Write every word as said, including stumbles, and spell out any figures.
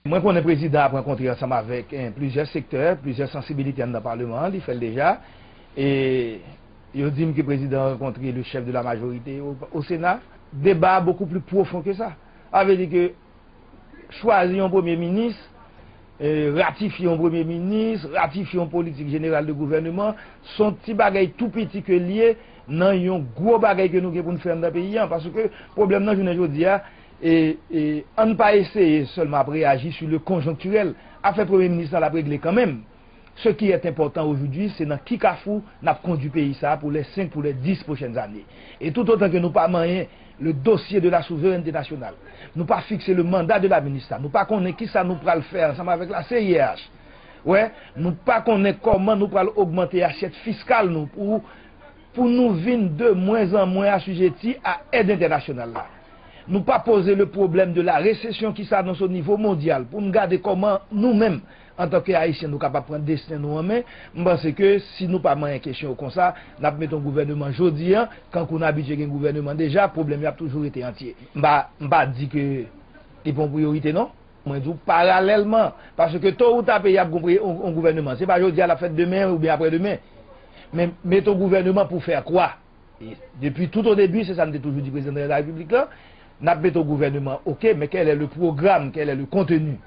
Mwen konnen prezidan ap rankontre ansanm avèk eh, plizyè sektè, plizyè sansibilite anndan Paleman an, li fè l deja. E yo di m ke prezidan rankontre le chef de la majorité au, au Sénat. Deba a beaucoup plus profond que ça. Sa vle di ke chwazi yon premye minis, eh, ratifye yon premye minis, ratifye yon politik jeneral de gouvèneman, se yon ti bagay tou piti ke l ye nan yon gwo bagay ke nou gen pou n fè anndan peyi an. Paske pwoblèm nan jounen jodi a, e, e, ann pa eseye sèlman ap reyaji sur le conjoncturel. Afè premye minis lan l ap regle kanmenm. Ce qui est important aujourd'hui, se nan ki kafou n ap kondui peyi sa a pou les cinq, pou les dix prochaines années. E tout otan ke nou pa manyen le dossier de la souveraineté nationale, nou pa fikse le mandat de la MINUSTAH, nou pa konnen kisa nou pral fè ansanm avèk la C I R H. Wè, nou pa konnen kòman nou pral ogmante asyèt fiskal nou pou, pou nou vin de mwen an mwen asijeti a èd entènasyonal la. Nou pa poze le problème de la récession qui s'annonce au niveau mondial pou n gade kòman nou menm, antanke Ayisyen, nou kapab pran desten nou an men. M panse ke si nou pa manyen kesyon yo konsa, n ap mete yon gouvèneman jodi an, kankou n abitye gen gouvèneman deja, pwoblèm yo ap toujou rete antye. M pa, m pa di ke li pa yon priyorite non. Mwen di w paralèlman, paske to ou ta peyi ap gon pre- yon, yon gouvèneman. Se pa jodi a l ap fèt demen oubyen aprè demen. Men mete yon gouvèneman pou fè kwa? E depi tout o debi, se sa m te toujou di prezidan de la repiblik lan, n ap mete yon gouvèneman, oke, men quel est le programme, quel est le contenu?